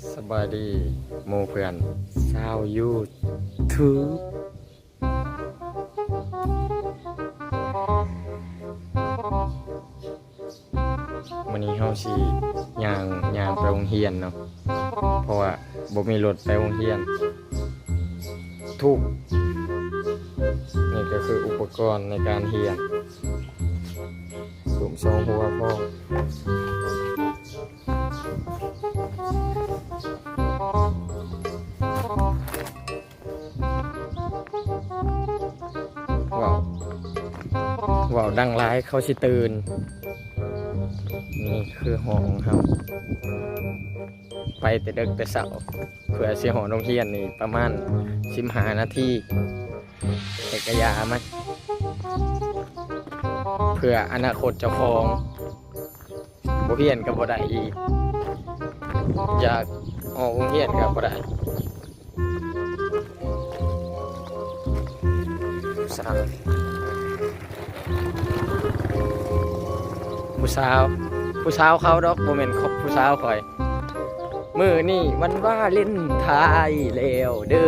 ສະບາຍດີໝູ່ເພື່ອນຊາວຢູທູບ. ມື້ນີ້ເຮົາຊິຍ່າງ ຍ່າງໄປໂຮງຮຽນເນາະ ເພາະວ່າບໍ່ມີລົດໄປໂຮງຮຽນ. ທຸກ ນີ້ກໍຄືອຸປະກອນໃນການຮຽນ ໂຮມສອງຫົວພ້ອມ. ເວົ້າ ເວົ້າດັງຫຼາຍເຂົາຊິຕື່ນ. ນີ້ຄືຫ້ອງເຮົາ ໄປແຕ່ເດິກແຕ່ເຊົ້າ ເພື່ອຊິຮອດໂຮງຮຽນນີ້ປະມານສິບຫ້ານາທີ ແຕ່ກະຢ່າມັນ ເພື່ອອະນາຄົດເຈົ້າຂອງ. ບໍ່ຮຽນກໍບໍ່ໄດ້ອີກ ຢາກອອກໂຮງຮຽນກໍບໍ່ໄດ້. ຜູ້ສາວ ຜູ້ສາວ ຜູ້ສາວເຂົາດອກ ບໍ່ແມ່ນຜູ້ສາວຂ້ອຍ. ມື້ນີ້ວັນວາເລັນທາຍແລ້ວເດີ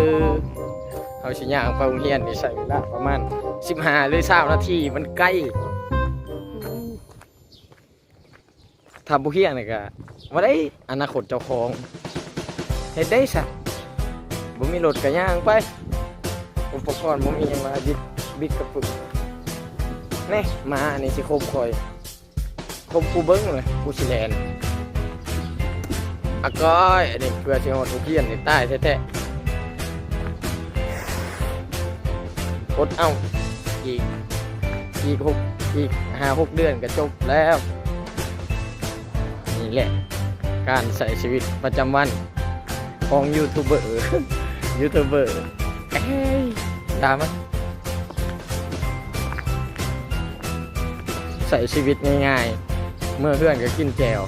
ເຮົາຊິຍ່າງໄປໂຮງຮຽນນີ້ໃຊ້ເວລາປະມານສິບຫ້າ ຫຼື ຊາວນາທີ ມັນໄກ. ຖ້າບໍ່ຮຽນນີ້ກະບໍ່ໄດ້ອະນາຄົດເຈົ້າຂອງ ເຮັດໄດ້ຊະ ບໍ່ມີລົດກະຍ່າງໄປ ອຸປະກອນບໍ່ມີຫຍັງມາບິດ ບິດກະປຶກ. ແນ່ ໝາອັນນີ້ຊິຄົບຂ້ອຍ ຄົບກູເບິ່ງເລີຍ ກູຊິແລ່ນ. ອາກ້ອຍ ອັນນີ້ເພື່ອຊິຮອດໂຮງຮຽນນີ້ຕາຍແທ້ໆ. ອົດເອົາ ອີກ ອີກຫົກ ອີກຫ້າຫົກເດືອນກໍຈົບແລ້ວ. ນີ້ແຫຼະການໃຊ້ຊີວິດປະຈຳວັນຂອງຢູທູບເບີ ຢູທູບເບີ. ເອີຍ ດາມາ ໃຊ້ຊີວິດງ່າຍໆ ເມືອເຮືອນກໍກິນແຈ່ວ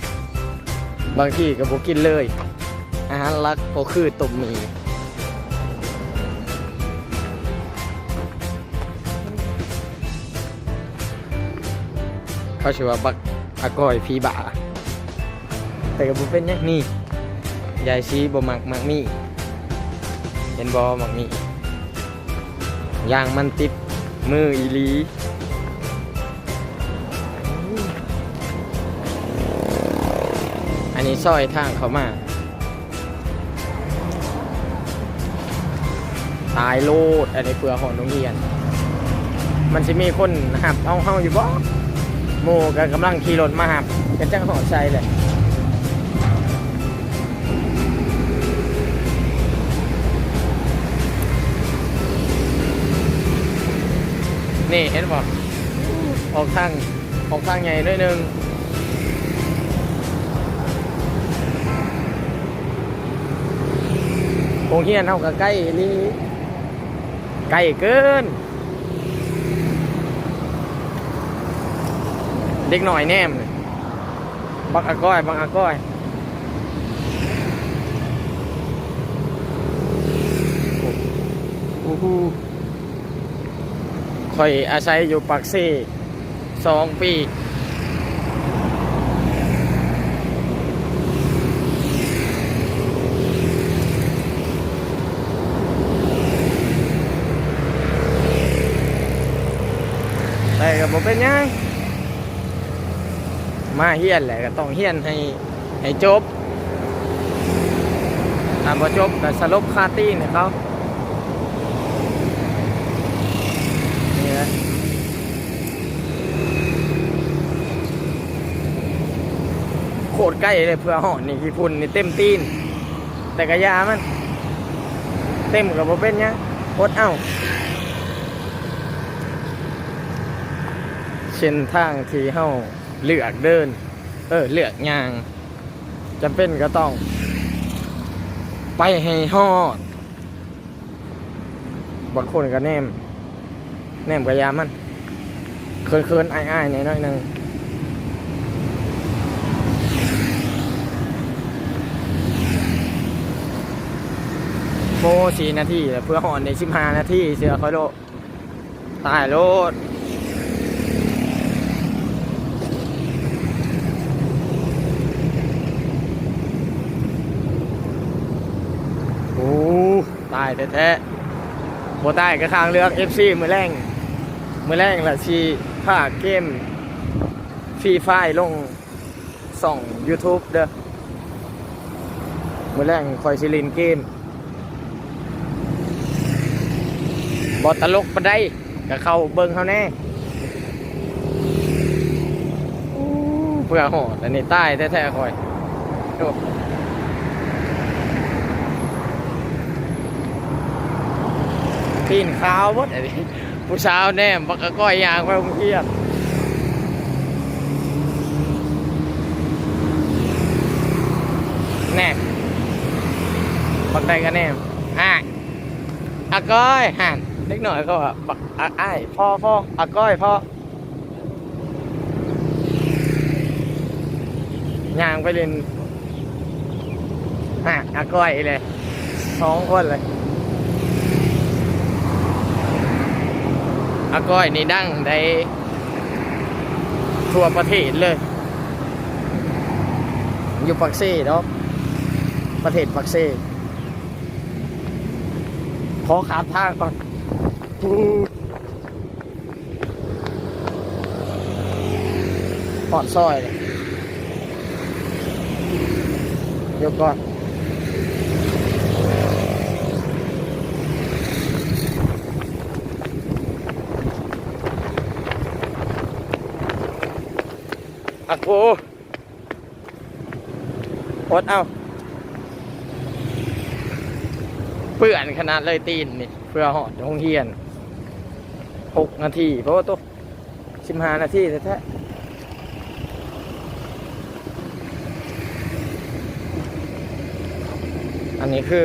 ບາງທີກໍບໍ່ກິນເລີຍ. ອາຫານຫຼັກກໍຄືຕົ້ມໝີ່. ເຂົາຊິວ່າບັກອາກ້ອຍຜີບ້າ ແຕ່ກໍບໍ່ເປັນຫຍັງ. ນີ້ ຍາຍຊີບໍ່ມັກໝາກໝີ່ ເຫັນບໍ່ ໝາກໝີ່ ຢ່າງມັນຕິດມືອີ່ຫຼີ. ອັນນີ້ຊອຍທາງເຂົ້າມາ. ຕາຍໂລດ ອັນນີ້ເພື່ອຮອດໂຮງຮຽນ ມັນຊິມີຄົນຮັບເອົາເຮົາຢູ່ບໍ່? ໝູ່ກໍກຳລັງຂີ່ລົດມາຮັບ ກໍຈັກຮອດໃສແຫຼະ. ນີ້ເຫັນບໍ່? ອອກທາງ ອອກທາງໃຫຍ່ໜ້ອຍໜຶ່ງ. ໂຮງຮຽນເຮົາກໍໃກ້ອີ່ຫຼີ ໃກ້ເກີນ. ເດັກນ້ອຍແນມ ບັກອາກ້ອຍ ບັກອາກ້ອຍ. ໂອ້ໂຫ ຂ້ອຍອາໄສຢູ່ປາກເຊສອງປີ ແຕ່ກໍບໍ່ເປັນຫຍັງ ມາຮຽນແຫຼະ ກໍຕ້ອງຮຽນໃຫ້ ໃຫ້ຈົບ. ຖ້າບໍ່ຈົບກໍສະຫຼົບຄາຕີນໃຫ້ເຂົາ. ນີ້ແຫຼະ ໂຄດໃກ້ເລີຍ ເພື່ອຮອດນີ້ ຂີ້ຝຸ່ນນີ້ເຕັມຕີນ ແຕ່ກະຢ່າມັນ ເຕັມກໍບໍ່ເປັນຫຍັງ ອົດເອົາ. ເສັ້ນທາງທີ່ເຮົາເລືອກເດີນ ເອີ ເລືອກຍ່າງ ຈຳເປັນກໍຕ້ອງໄປໃຫ້ຮອດ. ບາງຄົນກໍແນມ ແນມກໍຢ່າມັນ ເຂີນໆ ອາຍໆ ແດ່ໜ້ອຍໜຶ່ງ. ໂອ້ ສີ່ນາທີແລ້ວ ເພື່ອຮອດໃນສິບຫ້ານາທີ ເຊື່ອຂ້ອຍໂລດ. ຕາຍໂລດ. ຕາຍແທ້ໆ ບໍ່ຕາຍກໍຂ້າງເລືອກ ເອັຟຊີ ມື້ແລງ ມື້ແລງລະຊິພາເກມ Free Fire ລົງ ຊ່ອງ YouTube ເດີ. ມື້ແລງຂ້ອຍຊິຫຼິ້ນເກມ ບໍ່ຕະຫຼົກປານໃດ ກໍເຂົ້າເບິ່ງເຮົາແດ່. ໂອ້ ເພື່ອຮອດ ອັນນີ້ຕາຍແທ້ໆຂ້ອຍ. ໂອ້ ຕີນຂາວເບິດອັນນີ້. ຜູ້ສາວແນມ ບັກອາກ້ອຍຍ່າງໄປໂຮງຮຽນ ແນ່ ບັກໃດກໍແນມ. ອ້າຍ ອາກ້ອຍ ຫັ້ນ ເດັກນ້ອຍເຂົາວ່າ ບັກ ອາ ອ້າຍ ພໍ ພໍ ອາກ້ອຍ ພໍ. ຍ່າງໄປຫຼິ້ນ ຮະ ອາກ້ອຍອີກແລ້ວ ສອງຄົນເລີຍ. ອາກ້ອຍນີ້ດັງໃດ໋ ທົ່ວປະເທດເລີຍ ຢູ່ປາກເຊເນາະ ປະເທດປາກເຊ. ຂໍຂ້າມທາງກ່ອນ. ຮອດຊອຍແລ້ວ ດຽວກ່ອນ. ອາໂກ ອົດເອົາ ເປື້ອນຂະໜາດເລີຍຕີນນີ້ ເພື່ອຮອດໂຮງຮຽນ ຫົກນາທີ ໂອ້ໂຕ ສິບຫ້ານາທີແທ້ໆ. ອັນນີ້ຄື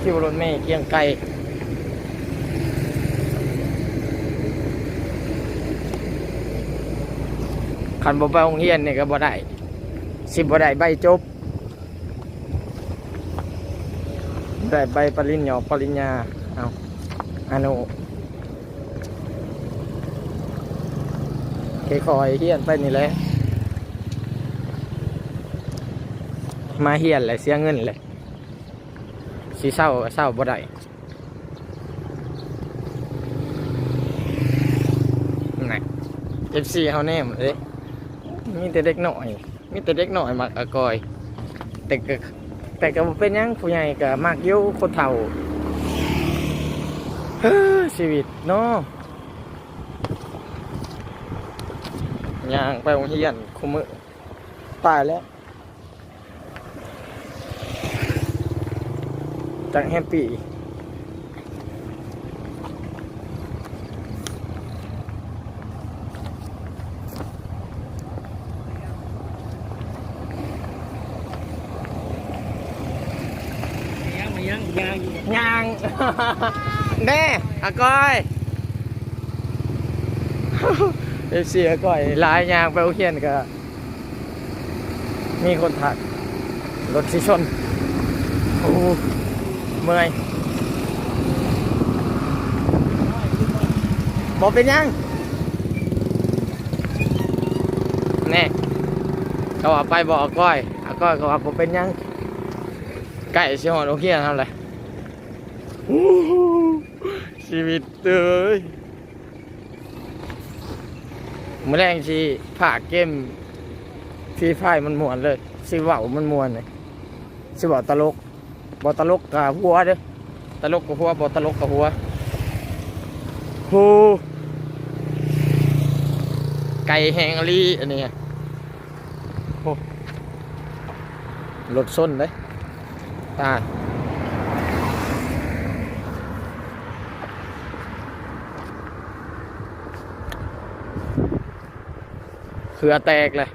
ຄິວລົດເມກຽງໄກ ຄັນບໍ່ໄປໂຮງຮຽນນີ້ກໍບໍ່ໄດ້ ຊິບໍ່ໄດ້ໃບຈົບ ໄດ້ໃບປະລິນຍອກປະລິນຍາ. ເອົາ ອາໂນ ຄ່ອຍໆຮຽນໄປນີ້ແຫຼະ ມາຮຽນແຫຼະເສຍເງິນແຫຼະ ຊິເຊົາກໍເຊົາບໍ່ໄດ້. ນະ ເອັຟຊີ ເຮົາແນມເດ້ ມີແຕ່ເດັກນ້ອຍ ມີແຕ່ເດັກນ້ອຍມັກອາກ້ອຍ ແຕ່ກໍ ແຕ່ກໍບໍ່ເປັນຫຍັງ ຜູ້ໃຫຍ່ກໍມັກຢູ່ ຄົນເຖົ້າ. ເຮີ ຊີວິດເນາະ ຍ່າງໄປໂຮງຮຽນຄູ່ມື້ ຕາຍແລ້ວ. ຈັກແຮມປີ ຍ່າງ ຍ່າງ ຍ່າງ ແນ່ ອາກ້ອຍ ເອັຟຊີ ອາກ້ອຍຫຼາຍ ຍ່າງໄປໂຮງຮຽນກໍ ມີຄົນທັກ ລົດຊິຊົນ ໂອ້ ເມື່ອຍ ບໍ່ເປັນຫຍັງ ແນ່ ເຂົາວ່າໄປບໍ່ ອາກ້ອຍ ອາກ້ອຍກໍວ່າບໍ່ເປັນຫຍັງ ໃກ້ຊິຮອດໂຮງຮຽນເຮົາແຫຼະ. ໂອ້ ຊີວິດເອີຍ. ມື້ແລງຊິພາກເກມ Free Fire ມ່ວນໆເລີຍ ຊິເວົ້າມ່ວນໆເລີຍ ຊິເວົ້າຕະຫຼົກ ບໍ່ຕະຫຼົກກະຫົວເດີ້ ຕະຫຼົກກະຫົວ ບໍ່ຕະຫຼົກກະຫົວ. ໂຫ ໄກແຮງອີ່ຫຼີອັນນີ້ ໂອ້ ລົດຊົນເດ້ ຕາຍ ເຂື່ອແຕກເລີຍ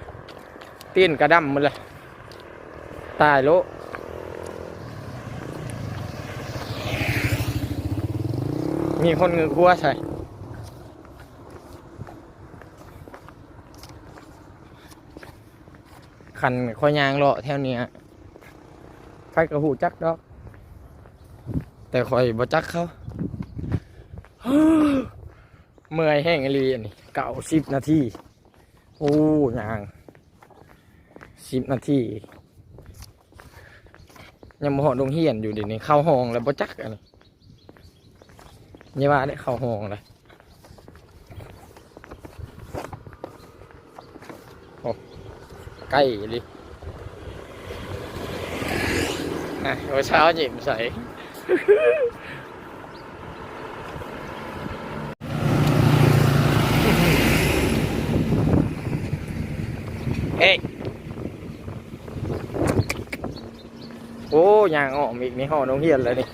ຕີນກະດຳໝົດເລີຍ ຕາຍໂລະ ມີຄົນງຶກຫົວໃສ່. ຄັນຂ້ອຍຍ່າງເລາະແຖວນີ້ ໃຜກໍຮູ້ຈັກດອກ ແຕ່ຂ້ອຍບໍ່ຈັກເຂົາ. ເມື່ອຍແຮງອີ່ຫຼີ ອັນນີ້ ເກົ້າສິບນາທີ ໂອ້ ຍ່າງສິບນາທີ. ຍັງບໍ່ຮອດໂຮງຮຽນຢູ່ ດຽວນີ້ເຂົ້າຫ້ອງແລ້ວບໍ່ຈັກ ອັນນີ້ ຢ່າວ່າແຕ່ເຂົ້າຫ້ອງເລີຍ. ໂອ້ ໃກ້ອີ່ຫຼີ ອ່ະ ໂອ້ ສາວຍິ້ມໃສ່ ເອີຍ ໂອ້ ຍ່າງອ້ອມອີກນີ້ ຮອດໂຮງຮຽນແລ້ວນີ້.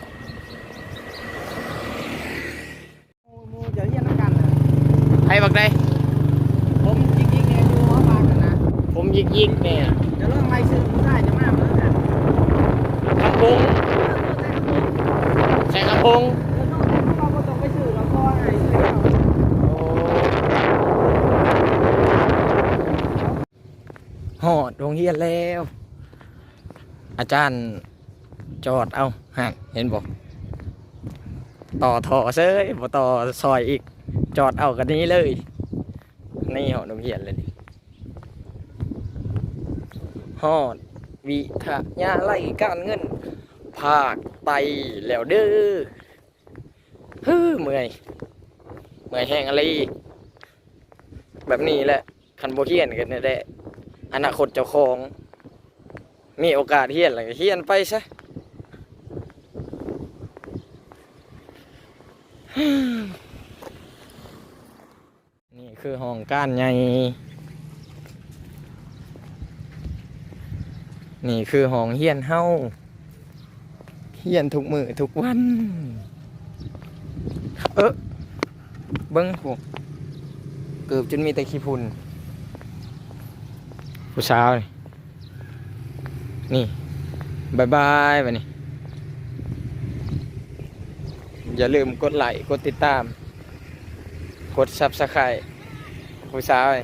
ໝູ່ເຈົ້າຮຽນນຳກັນນະ ໃຜບັກໃດ? ຜົມຢິກໆແດ່ ຢູ່ຫໍພັກຫັ້ນນະ ຜົມຢິກໆແດ່. ຈະລອງໄລ່ຊື່ຜູ້ຊາຍຈະມາເບິ່ງນະ ຄຳພົງ ເອີ ໃສ່ຄຳພົງ ເອີ ນ້ອງແຕ່ເຮົາບໍ່ຕ້ອງໄປຊື້ດອກ ຂໍໃຫ້ຊື້ເອົາ. ໂອ້ ຮອດໂຮງຮຽນແລ້ວ ອາຈານຈອດເອົາ ຫັ້ນ ເຫັນບໍ່? ຕໍ່ທໍ່ເສີຍ ບໍ່ຕໍ່ຊ່ອຍອີກ ຈອດເອົາກະໜີເລີຍ. ນີ້ຮອດໂຮງຮຽນແລ້ວນີ້ ຮອດວິທະຍາໄລການເງິນພາກໃຕ້ແລ້ວເດີ້. ເຮີ ເມື່ອຍ ເມື່ອຍແຮງອີ່ຫຼີ. ແບບນີ້ແຫຼະ ຄັນບໍ່ຮຽນກະນີ້ແຫຼະ ອະນາຄົດເຈົ້າຂອງ. ມີໂອກາດຮຽນແລ້ວກະຮຽນໄປຊະ. ນີ້ຄືຫ້ອງການໃຫຍ່ ນີ້ຄືຫ້ອງຮຽນເຮົາ ຮຽນທຸກມື້ທຸກວັນ. ເອີ ເບິ່ງພຸ້ນ ເກີບຈົນມີແຕ່ຂີ້ຝຸ່ນ ຜູ້ສາວນີ້. ນີ້ ບາຍບາຍ ບາດນີ້ ຢ່າລືມກົດໄລ້ ກົດຕິດຕາມ ກົດຊັບສະໄຄຣບ໌ ຜູ້ສາວເອີຍ.